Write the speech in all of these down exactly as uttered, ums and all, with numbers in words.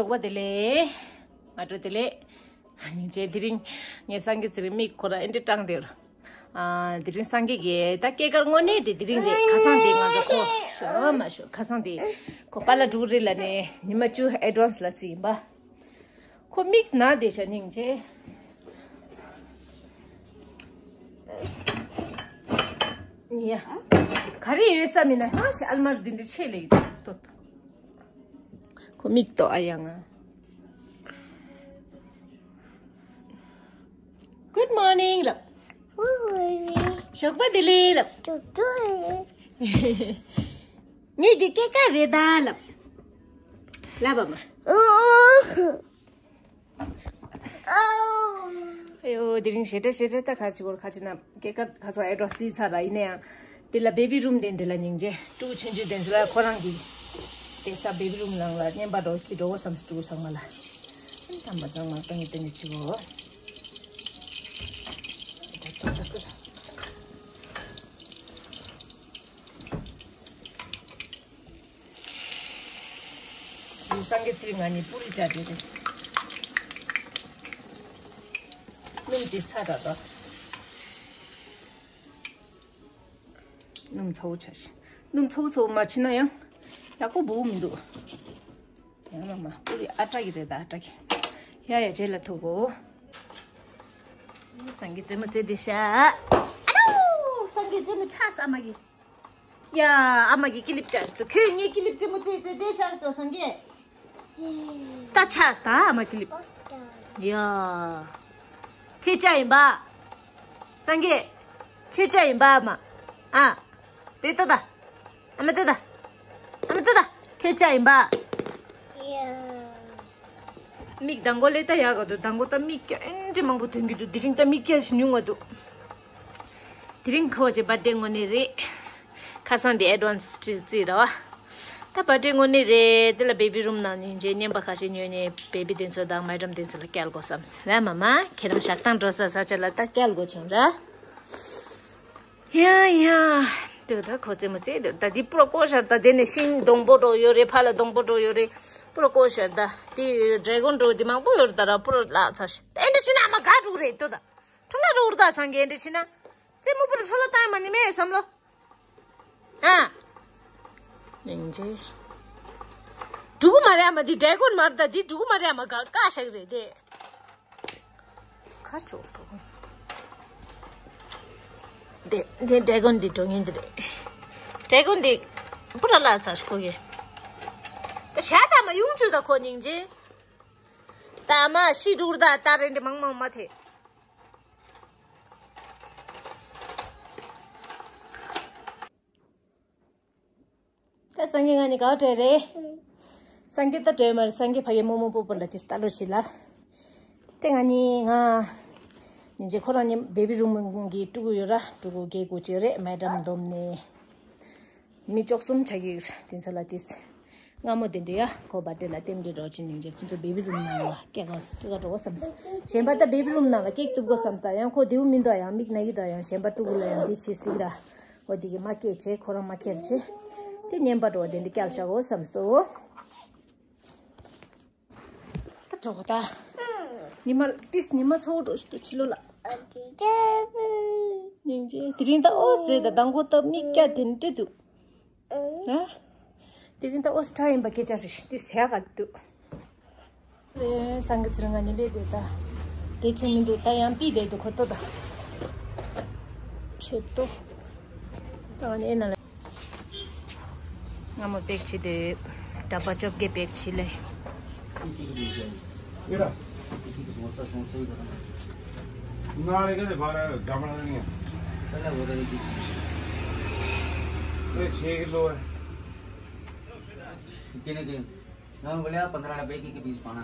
ཨོ་བ་དེ་ལས། ང་འགྲོ་དེ་ལས། སྙིང་རྗེ། དེ་རིང་ངས་སངས་རྒྱས་ཚེ་རིང་མིག་ཁོ་ར་ཨེ་འདྲ་སྐྲངས་དེར། ཨ། དེ་རིང་སངས་རྒྱས་ཀྱི་ད་སྐྱེས་སྐར་དངོས་གནས་དེ་དེ་རིང་རེད། ཁ་སང་དེ་ང་ཚོ་ཁོ་ཤོ་མ་ཤོ་ཁ་སང་དེ་ཁོ་པཱ་ལགས་འགྲོ་གི་རེད་ལབ་ནས་ཉི་མ་བཅུ་ཨེ་ཌི་ཝན་སི་ལ་རྩིས་ཡིན་པ། ཁོ་མིག་ན་བསྡད་ཤག་སྙིང་རྗེ། ཡ། ག་རེ་ཡོད་ས་མིན་ན་ཧང་ཞེ་ཨལ་མར་འདི་འདྲ་ཆེ་ལེ་ཡིན་ཏོ། ཁོ་མིག་ཏོ་ཨ་ཡ་ང་། Good morning ལབ། ཞོགས་པ་བདེ་ལེགས་ལབ། ངེད་ཀྱི་སྐྱེས་སྐར་རེད་ད་ལབ། ལབ་པ་མ། ཨ་ཡོ། དེ་རིང་ཞེ་དྲག་ཞེ་དྲག་ད་ག་རེ་བྱེད་དགོས་རེད། ཁ་ཅིག་ན་སྐྱེས་སྐར་ཁ་སང་ཨེ་ཌི་ཝན་སི་རྩིས་ཚར་ར། ཡིན་ན་ཡང་དེ་ལ་བེ་བི་རུམ་དེ་འདི་ལ་སྙིང་རྗེ། ཕྲུ་གུ་ཆུང་ཆུང་དེ་ཚོ་ལ་ཁོ་རང་གི་དེ་ས་བེ་བི་རུམ་ནང་ལ་བརྙན་པར་འགྲོ་གི་འགྲོ་བསམ་སོང་། ཕྲུ་གུ་ཚང་མ་ལ་ཐམ་པ་ཚང་མ་སྟོན་གི་སྟོན་གི་བྱེད་དགོས། སངས་རྒྱས་ཚེ་རིང་ང་གཉིས་པུ་རི་བྱ་དེ་རེད། སྣུམ་དེ་ཚ་དྲགས་དོ། སྣུམ་ཚ་བོ་བྱ་ཞིག་སྣུམ་ཚ་བོ་ཚ་བོ་མ་བྱིན་ན་ཡང་ཡག་པོ་འབུ་མི་འདུག་ཡང་མ་མ་པུ་རི་ཨ་ཏྲ་གི་རེད་ད། ཨ་ཏྲ་གི། ཡ་ཡ་རྗེས་ལ་ཐུག་གོ། སངས་རྒྱས་རྩེད་མོ་རྩེ་དེ་ཤ། ཨ་ནོ། སངས་རྒྱས་རྩེད་མོ་ཆགས་ས་མ་གི། ཡ། ཨ་མ་གི་ཀི་ལིབ་བཅག་ཏོ། ཁྱོད་ངའི་ཀི་ལིབ་རྩེད་མོ་རྩེ་རྩེ་རྩེ་ཤར་ཏོ་སངས་རྒྱས། ད་ཆགས་ད་ཨ་མ་ཀི་ལིབ། ཡ། ཁྱོད་ཅག་ཡིན་པ། སངས་རྒྱས། ཁྱོད་ཅག་ཡིན་པ་ཨ་མ། ཨ། དེ་ལྟ་ད། ཨ་མ་ལྟོས་ད། ཨ་མ་ལྟོས་ད། ཁྱོད་ཅག་ཡིན་པ། མིག་མདང་དགོང་ལས་ད་ཡག་ག་འདུག་མདང་དགོང་ད་མིག་སྐྱ་ཨེ་འདྲ་མང་པོ་ཐོན་གྱི་འདུག་དེ་རིང་ད་མིག་སྐྱ་ཞིག་ཉུང་བ་འདུག་དེ་རིང་ཁོ་ཅེ་བར་ཌེ་དངོས་གནས་རེད། ཁ་སང་དེ་ཨེ་ཌི་ཝན་སི་རྩིས་ར་བ། ད་བར་ཌེ་དངོས་གནས་རེད། དེ་ལ་བེ་བི་རུམ་ནང་ནས་མཇལ་བརྙན་པར་ཁ་ཤས་ཉོས་ནས་བེ་བི་དེ་ཚོ་དང་མེ་ཌམ་དེ་ཚོ་ལ་སྐྱེལ་དགོས་བསམས་ར། མ་མ་ཁྱེད་རང་ཞག་དང་འགྲོ་ས་ས་ཆ་ལ་ད་སྐྱེལ་དགོས་བྱུང་ར། ཡ་ཡ། དེ་ད་ཁོ་རྩེད་མོ་རྩེ་དེ་ད་འདི་པུ་ར་བཀོག་ཤར། ད་དེ་ནས་ཤིང་སྡོང་པོ་འགྲོ་ཡོད་རེད། ཕར་ལ་སྡོང་པོ་འགྲོ་ཡོད་རེད། པུ་ར་བཀོག་ཤར། ད་དེ་ཌེ་གོན་འགྲོ་དེ་མང་པོ་ཡོད་རེད། ད་ར་པུ་ར་ལག་ཚ་ཤི། ད་ཨེ་འདྲ་ཕྱིན་ན་ཨ་མ་ག་འགྲོ་རེད་དོ། ད་ཁྲོ་ལ་རོ་ཨུར་ད་སངས་རྒྱས་ཨེ་འདྲ་ཕྱིན་ན། རྩེད་མོ་པུ་ར་ཁྲོ་ལ་བཏང་མ་ནི་མེད་བསམ་བློ། ཨ། སྙིང་རྗེ། འགྲོ་གི་མ་རེད་ཨ་མ། འདི་ཌེ་གོན་མ་རེད། ད་འདི་འགྲོ་གི་མ་རེད་ཨ་མ། ག་ཀ་ཤག་རེད་དེ། ཁ་ཆོག་ཐོག་དེ་དེ་ཌེ་གོན་འདི་འགྲོ་ངེས་འདི་རེད། ཌེ་གོན་འདི་པུ་ར་ལ་ཚ་ཤོ་གི། ད་ཤ་ད་མ་ཡུམ་ཆུ་ད་ཁོ་སྙིང་རྗེ། ད་མ་ཤི་འགྲོ་གི་རེད། ད་ད་རེད་འདི་མང་མང་མ་ཐེ། ད་སངས་རྒྱས་ང་གཉིས་ག་བྲལ་རེད། སངས་རྒྱས་ད་བྲལ་མ་རེད། སངས་རྒྱས་ཕ་གི་རྨོ་མོ་པོ་པོ་ལ་དེ་ལྟ་ལོ་བྱེད་ལ། དེ་ང་གཉིས་ང་། ཉིན་རྗེ་ཁོ་རང་གཉིས་བེ་བི་རུམ་གི་ཕྲུ་གུ་ཡོད་ར། ཕྲུ་གུ་རྒས་དགུ་ཅིག་རེད། མེ་ཌམ་འདོམས་ནས། མི་བཅུ་གསུམ་ཆགས་ཀྱི་ཡོད་དེ་ཚོ་ལ་དེ། སྔ་མོ་དེ་འདྲ་ཡ་ཁོ་བར་ཌེ་ལ་རྟེན་འབྲེལ་རོགས་ཅི་ནིང་རྗེ་ཁོ་ཚོ་བེ་བི་རུམ་ནང་ལ་སྐྱེལ་ག་སྐྱེལ་ག་འགྲོ་བསམ་སོང་། གཞན་པ་ད་བེ་བི་རུམ་ནང་ལ་སྐྱེལ་ཐུབ་དགོས་བསམ། ད་ཡང་ཁོ་བདེ་བོ་མི་འདུག་ཡང་མིག་ན་གི་འདུག་ཡང་གཞན་པ་ཕྲུ་གུ་ལ་ཡང་འདི་བྱེད་སྲིད་ར། འོ་དེ་གི་མ་སྐྱེལ་བྱས། ཁོ་རང་མ་ཁྱེར་བྱས། དེ་བརྙན་པར་འགྲོ་བ་དེ་འདི་སྐྱེལ་བྱ་དགོས་བསམ་སོང་། ད་འགྲོ་གོ་ད། ཉི་མ་ཏིས་ཉི་མ་ཚ་བོ་འགྲོ་ཞིག་ཏུ་ཕྱི་ལོ་ལ། སྙིང་རྗེ། དེ་རིང་ད་ཨོ་སི་རེད། ད་མདང་དགོང་སྟབས་མིག་སྐྱ་དེ་འདྲ་འདུག་ཨ། དེ་རིང་ད་ཨོ་སི་ཁྲ་ཡིན་པ་སྐད་ཆ་རེད། དེ་ཟས་ག་འདུག་ཨེ། སངས་རྒྱས་ཚེ་རིང་ང་གཉིས་སླེབས་དེ་ད། དེ་ཚོ་མི་འདུག་ད་ཡང་པི་དེ་འདུག་ཁོ་ཏོ་ད། ཁྲེབ་ཏོ། ད་ང་ནི་ཨེ་ན་ལ། སྔ་མོ་པེག་བྱས་ཏེ། འདྲ་པ་བཅོ་བརྒྱད་པེག་བྱས་ལེ། नाले के बारह जमना नहीं है। पहले वो तो नहीं थी। ये छह किलो है। कितने के? मैं बोले, आप पन्द्रह डब्बे के, के बीस पाना।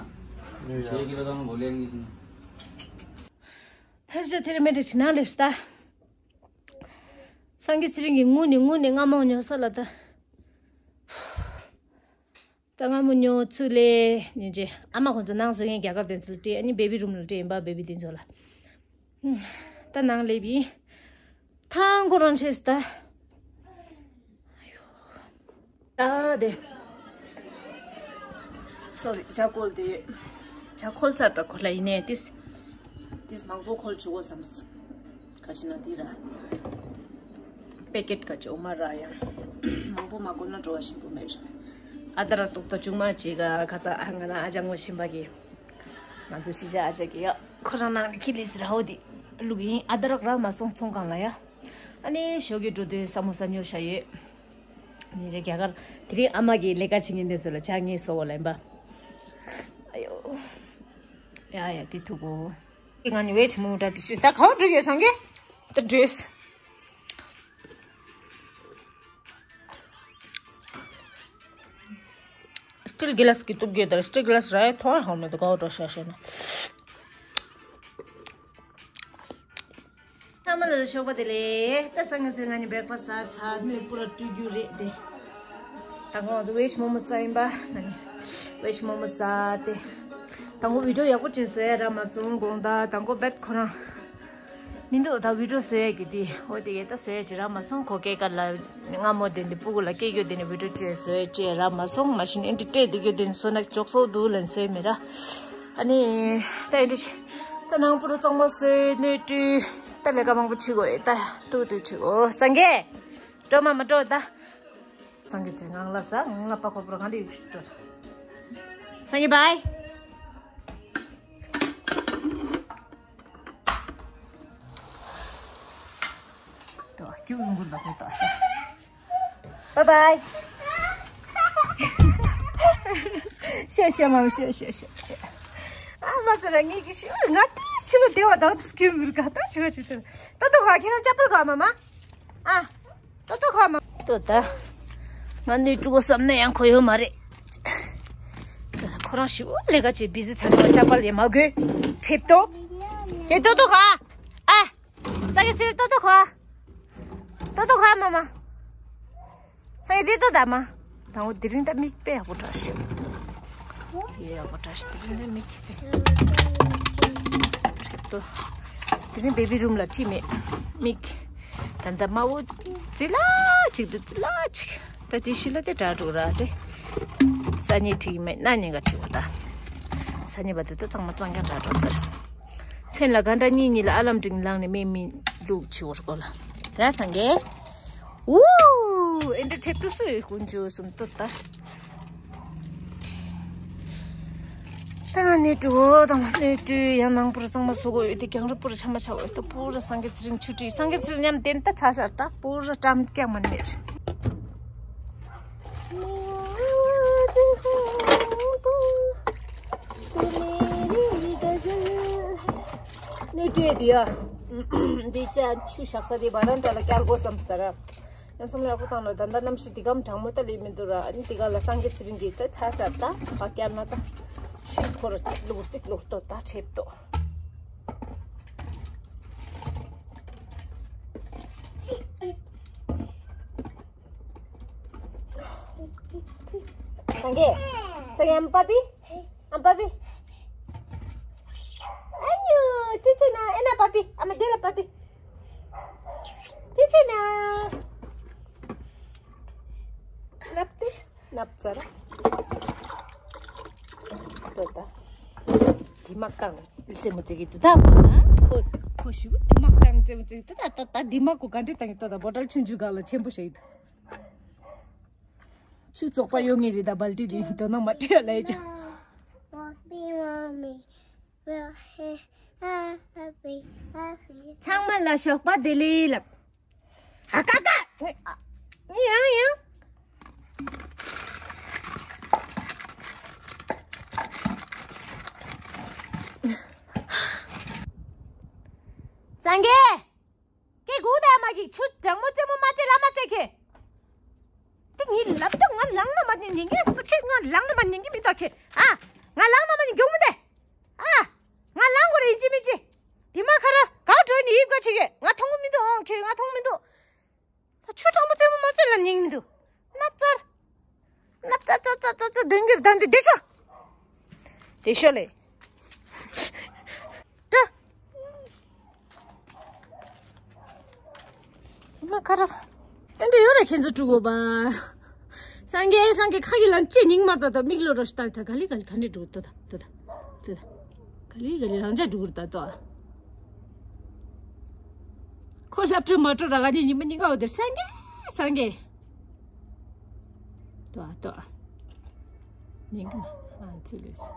छह किलो तो हम बोले नहीं इसमें। ཕེབས་ཆ་དེར་མེད་དེ་ཕྱི་ནང་ལས་སུ་ད། སངས་རྒྱས་ཚེ་རིང་གིས་ངུ་ནས་ངུ་ནས་རྔ་མོང་ཉོ་ས་ལ་ད། ད་རྔ་མོང་ཉོ་ཚུར་ལས་ཉིན་རྗེ་ཨ་མ་ཁོང་ཚོ་ནང་བཟོ་མཁན་རྒྱ་གར་དེ་ཚོ་ལ་སྤྲད། ཨ་ནི་བེ་བི་རུམ་ལ་སྤྲད་ཡིན་པ། བེ་བི་དེ་ཚོ་ལ། ད་ནང་སླེབས་ཡིན། ཐང་ཁོ་རང་ཆེས་ད། ད་དེ། སོ་རི་ཇ་ཁོལ་དེ་ཇ་ཁོལ་ཚར་ད་ཁོ་ལ་ཡིན་ནས་ཏིས་ཏིས་མང་པོ་ཁོལ་བཅུག་གོ་བསམས། ག་ཞིག་ན་དེ་ར་པེ་ཀེཊ་ག་ཅི་འོ་མ་ར་ཡང་མང་པོ་མ་ཁོལ་ན་བྲོ་བ་ཞིམ་པོ་མེད་རེད། ཨ་ད་ར་ཏོག་ཏོ་ཅུང་མ་ཅིག་ག་ཁ་ས་ཨ་ང་རང་ཨ་ཅག་ངོ་ཤིམ་པ་གི་ང་ཚོ་སི་ཅག་ཨ་ཅག་གི་ཡ་ཁོ་རང་ནང་ཁྱི་ལིས་ར་ཧོ་དི་ལུག་ཡིན། ཨ་ད་ར་ར་མ་སོང་ཚོང་ཁང་ལ་ཡ། ཨ་ནི་ཞོགས་ཀྱི་འགྲོ་དུས་ས་མོ་ས་ཉོ་ཤ་ཡོད། ཉིན་རེ་རྒྱ་གར་དེ་རིང་ཨ་མ་གིས་ལས་ཀ་བྱེད་མཁན་དེ་ཚོ་ལ་ཇ་ངས་བཟོ་བ་ལེན་པ། ཨ་ཡོ། ཡ་ཡ་དེ་ཐུག་གོ། ང་ནི་ཝེ་ཆི་མོ་འདྲ་དུ་ཞུ་ད་གང་འགྲིག་ཡོད་སང་གེ། ད་འགྲོས། སི་ཊིལ་གི་ལ་སི་གི་ཏུབ་གེ་དར་སི་ཊིལ་གི་ལ་སི་ར་ཡ་ཐོང་ཧང་མེད་དུ་གའོ་འགྲོ་ཤ་ཤ་ན། ཚང་མ་ལ་ཞོགས་པ་བདེ་ལེགས། ད་སང་ཉིན་ཟེར་ང་ནི་བྷེག་ཕ་སི་ཟ་ཚར་ནས་པུ་ར་སྤྲོད་རྒྱུ་རེད་དེ། ད་ང་ཚོ་ཝེ་ཆི་མོ་མོ་ཟ་ཡིན་པ། ང་ནི་ཝེ་ཆི་མོ་མོ་ཟ་དེ། དང་པོ་བི་ཌིའོ་ཡག་པོ་ཅིག་བཟོ་ཡ་རག་མ་སོང་དགོངས་དག་དང་པོ་བེད་ཁོ་རང་མི་འདུག་ད་བི་ཌིའོ་བཟོ་ཡ་གི་དེ་འོ་དེ་ཡ་ད་བཟོ་ཡ་ཅིག་རག་མ་སོང་ཁོ་སྐད་ཀ་ལ་སྔ་མོ་དེ་འདི་སྤུ་གུ་ལ་སྐད་རྒྱུ་དེ་ནི་བི་ཌིའོ་བཅོས་བཟོ་ཡ་ཅིག་རག་མ་སོང་མ་གཞི་ཨེ་འདྲ་སྤྲད་དེ་རྒྱུ་དེ་ནི་བཟོ་ན་ཅོག་ཙོག་འདུག་ལན་བཟོས་མེད་ར། ཨ་ནི། ད་ཨེ་འདྲ་ཞིག་ད་ནང་པུ་རུ་གཙང་མ་བཟོས་སྣོད་བཀྲུས། ད་ལས་ཀ་མང་པོ་བྱེད་དགོས་ད་ཏུ་ཏུ་བྱེད་དགོས་སངས་རྒྱས། འགྲོ་མ་མ་འགྲོ་ད། སངས་རྒྱས་ཚེ་ངང་ལ་ཟ་ངང་ལ་པ་ཁོ་པུ་རུ་གང་དེ་ཡུག་ཤིག་ཏུ། སངས་རྒྱས་བའི། ཏོ་ཀྱུ་ཡོང་གུར་ད་ཁོ་ཏོ། Bye bye. ཤེས་ཤེས་མ་ཤེས་ཤེས་ཤེས་ཤེས། ཨ་མ་ཟེར་ལ་ངེད་ཀྱི་ཤི་ང་ཏི་ཤི་ལོ་བདེ་བ་དག་ཏུ་སྐྱུར་མི་རིག་ག་ད་ཆི་ག་ཆི་ཏི་ཏོ་ཏོ་ག་ཁྱེད་རང་ཅ་པལ་ག་མ་མ། ཨ་ཏོ་ཏོ་ག་མ་ཏོ་ད། ང་ནུས་ཀྲུ་གོ་བསམ་ན་ཡང་ཁོ་ཡོད་མ་རེད། ཁོ་རང་ཤི་བོ་ལས་ཀ་བྱེད་བི་ཟི་ཚ་ནི་ཅ་པལ་ཡེ་མ་དགོས། ཁྲེབ་ཏོ། ཁྱེད་ཏོ་ཏོ་ག་ཨ། ས་གི་སིར་ཏོ་ཏོ་ཁ། ཏོ་ཏོ་ཁ་མ་མ། ས་གི་དེ་ཏོ་ད་མ། དང་བོ་དེ་རིང་ད་མིག་དཔེ་ཡག་པོ་བཀྲ་ཤིས། ཡེ་ཡག་པོ་བཀྲ་ཤིས་དེ་རིང་ད་མིག་དཔེ། ཏོ། དེ་རིང་བེ་བི་རུམ་ལ་ཁྲིད་མེད། མིག་ད་ད་མ་བོ་ཙི་ལ་ཅིག་ཏུ་ཙི་ལ་ཅིག་ད་དེ་ཤི་ལ་དེ་དྲ་འགྲོ་ར་དེ། ས་ཉི་ཁྲིད་མེད་ན་ཉིན་ག་ཁྲིད་འོ་ད། ས་ཉི་བ་དེ་ད་གཙང་མ་གཙང་རྐྱང་དྲ་འགྲོ་ཟེར། མཚན་ལ་ག་འདྲ་གཉིས་གཉིས་ལ་ཨ་ལམ་འབྲིང་ལངས་ནས་མེ་མི་འདུག་ཆི་བོར་གོ་ལ། ར་སངས་རྒྱས། ཝུ། ཨེ་འདྲ་ཁྲེབ་ཏུ་སུ་ཡོད་ཀུན་ཅོ་སུམ་ཏུ་ད། ད་ནི་འགྲོ་དང་ནི་འགྲོ་ཡང་ནང་པུར་གཙང་མ་སོ་གོ་ཡོད་དེ་རྒྱང་རི་པུར་ཆ་མ་ཆ་བོ་ཏུ་པུར་སངས་རྒྱས་ཚེ་རིང་ཆུ་ཁྲི་སངས་རྒྱས་ཚེ་རིང་མཉམ་དེ་ད་ཚ་ཟར་ད་པུར་བཀྲམ་རྐྱང་མ་ནེར། ནི་དྲོད་དེ་ཡ། འདི་ཅ་ཆུ་བཞག་ས་དེ་བ་རན་ད་ལ་བསྐྱལ་དགོས་བསམ་སྟ་ར། ཡང་བསམ་ལ་ཡག་པོ་བཏང་ལ་ད་ལྟ་གནམ་གཤིས་འདི་གམ་གྲང་མོ་ད་ལས་མི་འདུག་ར། ཨ་ནི་འདི་ག་ལ་སངས་རྒྱས་ཚེ་རིང་གིས་ད་ཚ་ཟར་ད་བ་བསྐྱལ་ན་ད། ཆུ་འཁོར་གཅིག་ལུག་གཅིག་ལུག་ཏོ་ད་ཁྲེབ་ཏོ། Sangge, sangge, am papi, am papi. Ayo, tichina, ena papi, ama dela papi. Tichina. Napti, napsara. Tota. Dimak tang. ཙེ་མོ་ཙེ་གི་དུ་ད་པོ་ན་ཁོ་ཁོ་ཞུ་དི་མག་དང་ཙེ་མོ་ཙེ་གི་དུ་ད་ད་ད་དི་མག་གོ་ག་འདྲི་དང་གི་ཏོ་ད་བོ་ཊལ་ཆུང་ཆུང་གང་ལ་ཆེན་པོ་ཞིག་ད་ཆུ་བཙོག་པ་ཡོང་ངེ་རི་ད་བལ་ཏི་དི་དོ་ན་མ་ཏྲི་ལ་ཡ་ཅང་། ཚང་མ་ལ་ཞོགས་པ་བདེ་ལེགས་ལབ། ཨ་ཀ་ཀ། ཡང་ཡང་། སངས་རྒྱས། ཀེ་གུ་དེ་མ་གི་ཆུ་གྲང་མོ་རྩེ་མོ་མ་རྩེ་ལ་མ་རྩེ་ཁེ། དེ་ངའི་ལབ་ཏུ་ང་ལངས་ན་མ་ཉན་ཉན་གི་རྩི་ཁེ་ང་ལངས་ན་མ་ཉན་གི་མི་འདུག་ཁེ། ཨ། ང་ལངས་ན་མ་ཉན་མགྱོགས་མི་དེ། ཨ། ང་ལངས་དགོས་རེད་ཡིན་གཅིག་མིན་གཅིག་དེ་མ་ཁ་ར་ག་བྲོས་ནས་ཡིབ་ག་ཆེ་གེ་ང་མཐོང་གི་མི་འདུག་ཨང་ཁེ་ང་མཐོང་མི་འདུག་ད་ཆུ་གྲང་མོ་རྩེ་མོ་མ་རྩེ་ལ་ཉན་གི་མི་འདུག་ནབ་ཙར། ནབ་ཙར་ཙར་ཙར་ཙར་ཙར་དོན་གྱིར་བདམས་ཏེ་བདེ་ཤོག་དེ་ཤོ་ལེ། ད། མ་ཁ་ར། ཏན་ཏན་ཡོད་རེད་ཁྱེད་ཚོ་དཀྲུག་གོ་པ། སངས་རྒྱས་སངས་རྒྱས། ཁ་གི་ལན་ཅེ་ཉིང་མར་ད་ད་མིག་ལོ་རོ་ཤི་ད་ད་ག་ལི་ག་ལི་ག་འདྲེ་འགྲོ་ད་ད་ད་ད་ད་ག་ལི་ག་ལི་རང་ཅག་འགྲོ་ད་ད། ཁོ་སློབ་གྲྭ་མ་འགྲོ་ར་ག་ནི་ཉི་མ་ཉིན་ག་འོ་དེར་སངས་རྒྱས་སངས་རྒྱས། ཏོ་ཏོ། ཉིན་ག་ཨ་ཚུལ་ལས།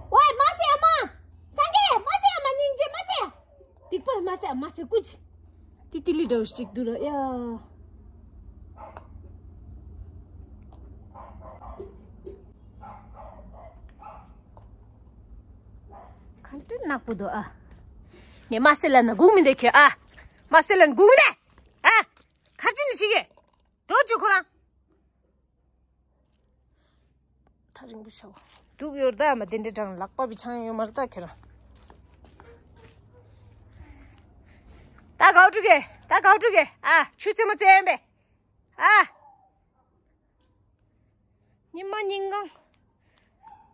ཝའི་མ་སེ་ཨ་མ། སངས་རྒྱས་མ་སེ་ཨ་མ་སྙིང་རྗེ་མ་སེ། སྡིག་པ་མ་སེ་ཨ་མ་སེ་ཀུ་ཅི། ཏི་ཏི་ལི་འདྲ་བོ་ཞིག་འདུག་ར་ཡ། གང་འདྲ་ནག་པོ་འདུག་ཨ། ངས་མ་སེ་ལ་ན་སྒུག་མི་འདེ་ཁྱོད་ཨ། མ་སེ་ལ་ན་སྒུག་མི་འདེ། ཨ། ཁར་ཅི་ནི་ཞིག་གི། འགྲོ་བཅུག་ཁོ་རང་། ཐག་རིང་པོ་ཤོག་འདུག་ཡོད་ད་མ་དེ་འདྲ་གྲང་ལག་པ་བི་ཆང་ཡོད་མ་རེད་ད་ཁྱོད་རང་། ད་གའུ་ཀྲུ་གེ། ད་གའུ་ཀྲུ་གེ། ཨ་ཆུ་ཚེ་མོ་ཚེ་ཡན་པས། ཨ། ཉི་མ་ཉིན་གང་།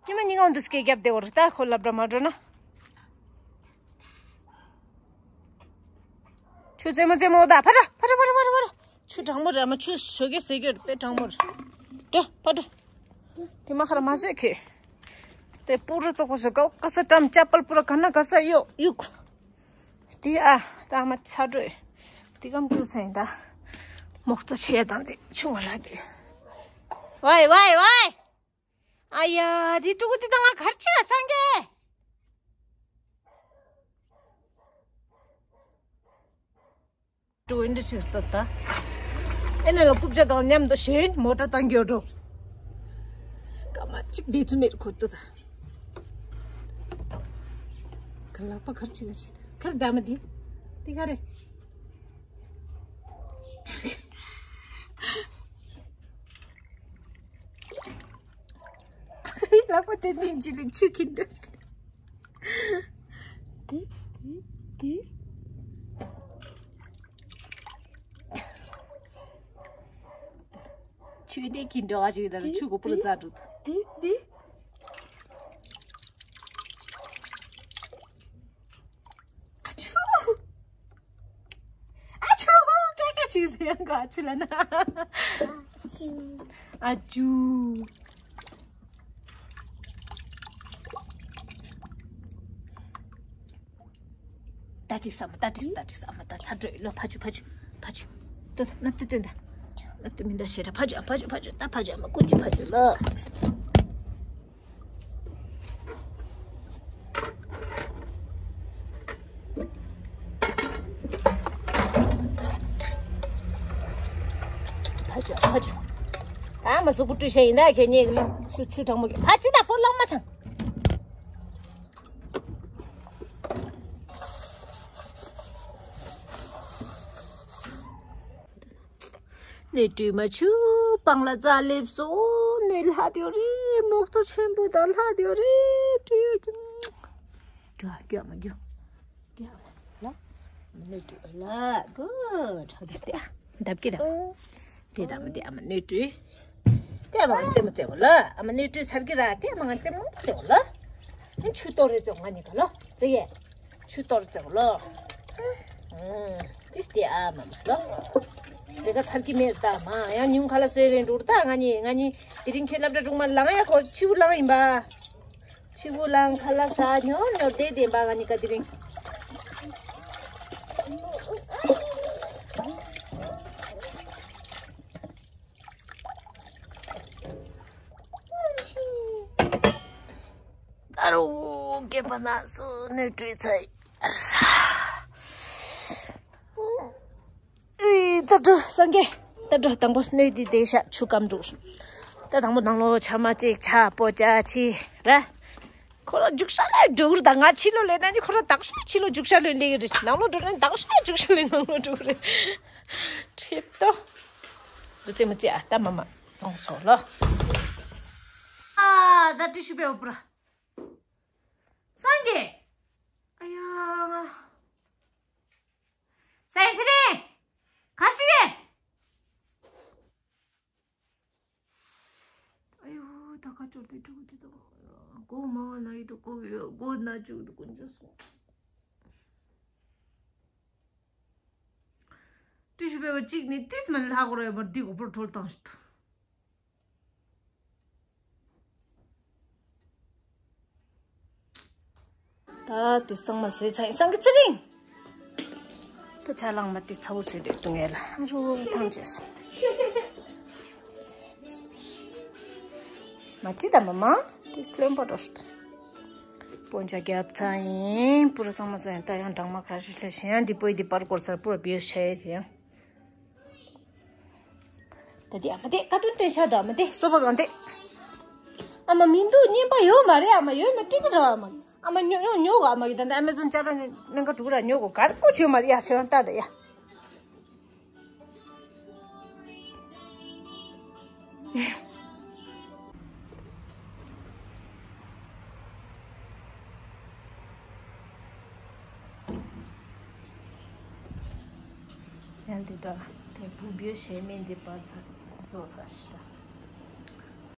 ཉི་མ་ཉིན་གང་འདུག་སྐད་རྒྱབ་བསྡད་བར་ད་ཁོ་སློབ་གྲྭ་མ་འགྲོ་ན། ཆུ་རྩེ་མོ་རྩེ་མོ་ད་ཕ་ཏྲ་ཕ་ཏྲ་ཕ་ཏྲ་ཕ་ཏྲ་ཕ་ཏྲ། ཆུ་གྲང་མོ་རེད་མ་ཆུ་ཞོ་གེ་ཟེར་གྱི་དཔེ་གྲང་མོ་རེད། ཏྲ་ཕ་ཏྲ། དེ་མ་ཁ་ལ་མ་ཟོས་ཁེ། དེ་པུ་རུ་བཙོག་པོ་ཟོ་ག་ག་ས་ཀྲམ་ཅ་པལ་པུ་ར་ག་ན་ག་ས་ཡོ་ཡུག་དེ་ཨ་ད་མ་ཚ་དྲོད། དེ་གམ་ཅུ་ཚན་ད། མོག་ཙ་ཆེ་དང་དེ་ཆུང་བ་ལ་དེ། ཝའི་ཝའི་ཝའི། ཨ་ཡ་དེ་ཕྲུ་གུ་དེ་ད་ང་གར་ཆི་ལ་སངས་རྒྱས། འགྲོ་འདི་ཕྱིར་ལྟོས་ད། ཨེ་ན་ལ་རྐུབ་ཇ་དང་མཉམ་དུ་ཞོན་མོ་ཊ་བཏང་གི་ཡོད་འགྲོ། སྐར་མ་གཅིག་བསྡད་ཚུལ་མེད་ཁོ་ཐུ་ད། ཁ་ལག་པ་ཁར་ཆི་ག་ཆི་ད་ཁར་ད་མ་དི། དི་ག་རེ། ལག་པ་དེ་ནི་ཇི་ལི་ཆུ་ཁྱིན་འདྲ། ཆུ་འདྲེ་གི་འདྲ་བ་ཞིག་དང་ཆུ་གོ་པུ་ལ་རྩ་འགྲོ། ཨ་ཆུ། ཨ་ཆུ་ཧོ་ཀེ་ཀེ་ཞིག་ཟེར་ཡང་ག་ཨ་ཆུ་ལ་ན། ཨ་ཆུ། ད་ཅིག་ས་མ་ད་ཅིག་ད་ཅིག་ས་མ་ད་ཚ་དྲོད་ལོ་ཕ་ཆུ་ཕ་ཆུ་ཕ་ཆུ། ཏོ་ཏོ་ནབ་ཏི་ཏི་ད། ནབ་ཏི་མི་འདའ་ཤེས་ར་ཕ་ཆུ་ཨ་ཕ་ཆུ་ཕ་ཆུ་ད་ཕ་ཆུ་ཨ་མ་ཀུ་ཅི་ཕ་ཆུ་ལོ། ཕ་ཆུ་ཕ་ཆུ། ཨ་མ་གཟུགས་པོ་བཀྲུས་ཤ་ཡིན་ན་ཁྱེད་ཉེ་གི་མ་ཆུ་ཆུ་གྲང་མོ་གི་ཕ་ཆུ་ད་ཕོར་ལོག་མ་ཆང་། ནས་བྲིས་མ་ཆུ་སྤང་ལ་རྩ་ལེབ་སོ་ནས་ལྷ་དེ་རེད་མོག་ཚོ་ཆེན་པོ་དང་ལྷ་དེ་རེད་བྲིས་རྒྱུ་རྒྱ་མ་རྒྱུ་རྒྱ་ལ་ནས་བྲིས་ལ་གོ་ཁྲག་དུ་སྟེ་འདབ་ཀྱི་ར་དེ་དམ་དེ་ཨ་མ་ནས་བྲིས། དེ་མ་རྩེ་མོ་རྩེ་གོ་ལ་ཨ་མ་ནས་བྲིས་ཚར་གི་ར་དེ་མ་ང་རྩེ་མོ་རྩེ་གོ་ལ་ཆུ་གཏོར་རེ་རྩེ་གོ་ང་ནི་ག་ལ་རྩེ་ཡས། ཆུ་གཏོར་ཙེ་ལོ། ཨུམ། ཏིས་ཏི་ཨ་མ་མ་ལོ། དེ་ག་ཚར་གི་མེད་ད་མ་ཡང་ཉུང་ཁ་ལ་སོས་རེ་འགྲོ་ད་ང་ནི་ང་ནི་དེ་རིང་ཁྱོད་སློབ་གྲྭ་དྲུང་མ་ལང་ཡ་ཁོ་ཆི་བུ་ལང་ཡིན་པ། ཆི་བུ་ལང་ཁ་ལ་ས་ཉོ་ཉོ་དེ་དེ་འབའ་ང་ནི་ག་དེ་རིང་། ཨ་རོ། སྐེད་པ་ན་སོ་ནས་བྲོས་ཚར་ཡིན། ཨི་ད་འགྲོ་སངས་རྒྱས། ད་འགྲོ་དང་པོ་སྣོད་འདི་བསྡད་ཤག་ཆུ་སྐམ་འགྲོ། ད་དང་པོ་ནང་ལོགས་ཆ་མ་གཅིག་ཆ་པོ་ཅ་ཆི་ར། ཁོ་རང་རྒྱུག་ཤར་ལ་འགྲོ་གི་རེད་ད་ང་ཕྱི་ལོགས་ལས་ན་ནི་ཁོ་རང་དག་ཤོས་ཕྱི་ལོགས་རྒྱུག་ཤར་ལ་སླེབས་ཀྱི་རེད་ནང་ལོགས་འགྲོ་ན་དག་ཤོས་རྒྱུག་ཤར་ལ་ནང་ལོགས་འགྲོ་གི་རེད། ཁྲིད་དོ། འདི་ཙེ་མི་ཙེ་ཨ་ད་མ་མ་བཙོང་སོང་ལོ། ཨ་ད་ཏི་ཤུ་པེ་འོ་པུ་ར། སངས་རྒྱས། ཨ་ཡ་ང་། སངས་རྒྱས་ཚེ་རིང་། ག་ཅི་ཡེ། ཨ་ཡོ་ད་ཁ་ཅོར་དེ་ཕྲུ་གུ་དེ་དང་། མགོ་མང་བ་ན་ཡི་འགྲོ་གོ་གི་ཡོད་མགོ་ན་བཅུག་འདུག་ཀུན་ཅོ་སོང་། ཏི་ཤུ་པེ་པར་གཅིག་ནི་ཏིས་མ་ལྷག་རོ་ཡོད་པར་འདི་གོ་པོར་ཁྲོལ་བཏང་ཞིག་ཏུ། ད་དེ་གཙང་མ་བཟོས་ཚར་ཡིན་སང་གི་ཚེ་རིང་། ད་ཆ་ལང་མ་དེ་ཚ་བོ་བཟོས་དེ་བཏུང་ཡས་ལ་ཨ་རུ་ཐང་བྱས་སོང་། མ་ཅི་ད་མ་མ། དེ་སློན་པ་རོ། སྤོན་ཆ་རྒྱབ་ཚར་ཡིན། པུ་ར་གཙང་མ་བཟོས་ཡིན། ད་ཡང་སྦྲང་མ་ཁ་ཤས་ལས་གཞན་ཡང་འདི་པོའི་འདི་པར་སྐོར་སར་པུ་ར་བིའུ་ཤ་ཡས་དེ་ཡང་། ད་དེ་ཨ་མ་དེ་ཀ་ཏུན་སྟོན་ཤ་དོ་ཨ་མ་དེ་སོ་པ་གང་དེ། ཨ་མ་མི་འདུག་རྔན་པ་ཡོད་མ་རེད། ཨ་མ་ཡོད་ན་སྤྲིག་གི་རེད། ཨ་མ་ཨ་མ་ཉོ་ཉོ་ཉོ་གོ་ཨ་མ་གི་ད་ད་ཨ་མ་ཛོན་ཅ་ལོ་སྨན་ཁང་དྲུག་ར་ཉོ་གོ་གར་ཀོ་ཆོད་མ་རེད། ཡ་ཁྱོད་རང་ལྟ་ད་ཡ། ཡང་འདི་ད་དེ་བུ་བུའི་ཞལ་མེད་འདི་པར་ཚར་རྫོགས་ཚར་ཤི་ད།